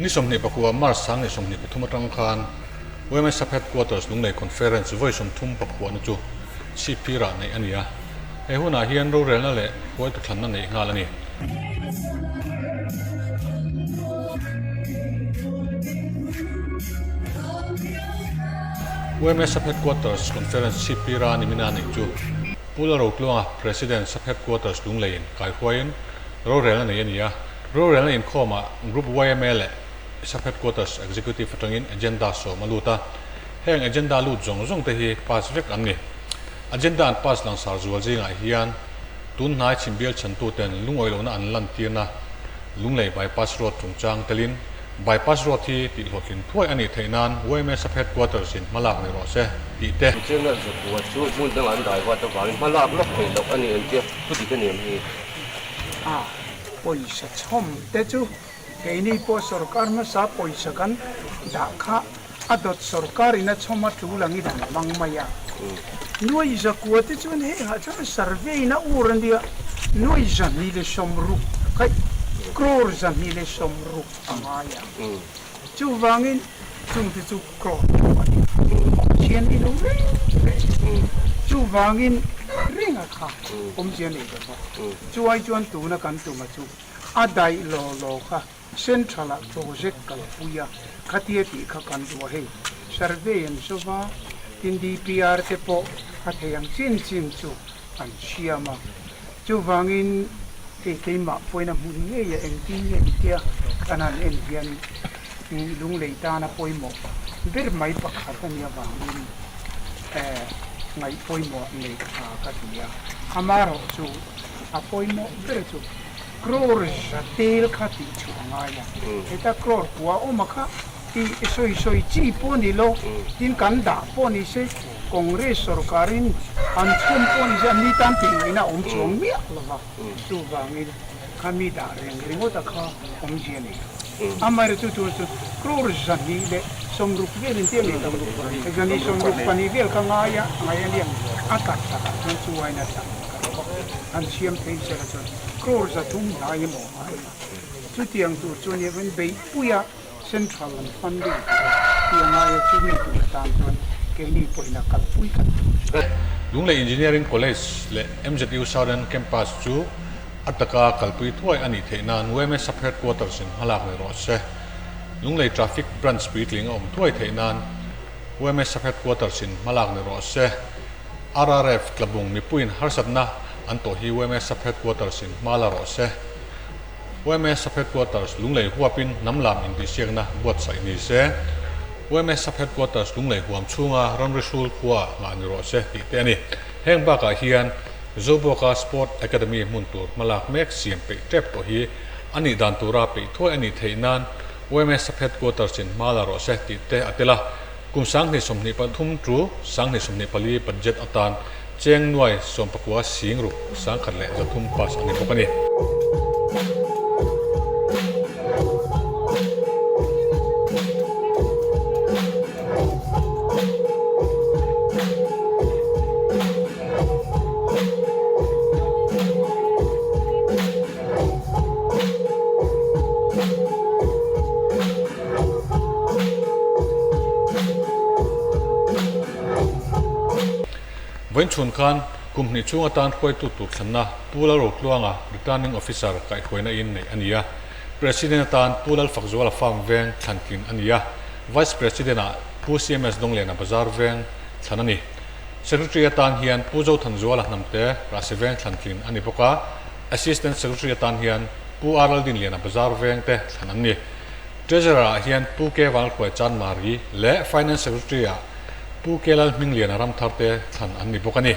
Ni 29 March 2023 atang khan yma Sub Headquarters Lunglei Conference vawi 30 pakhuahna chu chhipphirah neih a ni a. He hunah hian rorelna leh huaitu thlanna neih nghal a ni. Yma Sub Headquarters Conference chhipphira nimina neih chu Pu Lalrotluanga, President, Sub Headquarters Lungleiin kaihuaiin rorelna nei a ni a. Rorelna inkhawmah Group yma leh Sub Headquarters Executive atangin agenda sawm a lut a. Heng agenda lut zawng zawng te hi pass vek an ni. Agenda an pass langsar zual zingah hian tun hnai chhimbial chhantuten lungawilohna an lantirna Lunglei Bypass Road chungchang telin Bypass Road hi tihhlawhtlin thuai a nih theih nan yma Sub Headquarters in hmalak ni rawh se tih te. China zakua chu hmun dangah an dai vat avangin hmalak lawk theih loh a ni ang tia thu dik a ni ang hi. A pawisa chhawm te chu keini pawh sorkar hmasa pawisa kan dah kha a dawt sorkar in a chhawm a tul angin an hmang mai a. Nuai zakua te chuan hengah chuan survey in a ur a nia, nuai 260 kha crore 260 a ngai a. Chuvangin chungte chu crore pawh a ni. Pathian i lo reng reng. Chuvangin renga kha awmzia nei lo va. Chuai chuan tuna kan tuma chu a daih law law kha Central ah project kalpui a, khatia tih kha kan duh a hei. Survey an zo va, tin DPR te pawh a thei ang chin chin chu an siam a. Chuvangin hei keimah pawhin a hmun ngei a engtin nge ni tia kan han en hian lunglei tana pawimawh ber mai pakhat a nih avangin ngaih pawimawh nei tha ka ti a. Amaherawhchu a pawimawh ber chu Crore za tel kha tih chhuah a ngai a, heta crore kua awm a kha i sawi sawi chi pawh ni lo, tin kan dah pawh ni se Congress sorkarin an chhun pawh ni se an ni tan tih ngaihna a awm chuang miah lo va, chuvangin kha mi dah reng ringawt a kha awmzia nei lo. Amaherawhchu chu chu crore 260 velin tia nei tak 264 vel kha ngai a ngai a nia, a tak takah chuan chuain a tam ka lo va, an siam thei sela chuan. Crore 300 hnai emaw a ni. Chutiang tur chu nia vin beihpuia central lam funding tih a ngai a, chumi tur atan chuan keini pawhin a kalpui kan tum chu. Lunglei Engineering College leh MZU Southern Campus chu a taka kalpui thuai a nih theih nan yma Sub Headquarters in hmalak ni rawh se. Lunglei Traffic Branch puitling a awm thuai theih nan yma Sub Headquarters in hmalak ni rawh se. RRF Tlabung mipuiin harsatna an tawh hi yma Sub Headquarters in hma la rawh se. Yma Sub Headquarters Lunglei huapin hnam lam intihsiakna buatsaih ni se. Yma Sub Headquarters Lunglei huam chhunga ramri hrul khua nghah ni rawh se tih te a ni. Heng bakah hian Zobawka Sport Academy hmun tur hmalak mek siam peih tep tawh hi a nih dan tura peih thuai a nih theih nan yma Sub Headquarters in hma la rawh se tih te a tel a. Kum 2023 tu 2024 budget atan cheng nuai 19 sing ruk 103 pass a ni bawk a ni. Vawiin chhun khan kum hnih chhung atan hruaitu tur thlanna Pu Lalrotluanga Returning Officer kaihhruaina in neih a ni a. President atan Pu Lalfakzuala Farm Veng thlan tlin a ni a, Vice President ah Pu CMS Dawngliana Bazar Veng thlan a ni. Secretary atan hian Pu Zothanzuala Hnamte Rahsi Veng thlan tlin a ni bawk a, Assistant Secretary atan hian Pu R Laldinliana Bazar Veng te thlan an ni. Treasurer ah hian Pu K Vanhruai Chanmari leh Finance Secretary ah Pu K Lalhmingliana Ramthar te thlan an ni bawk a ni.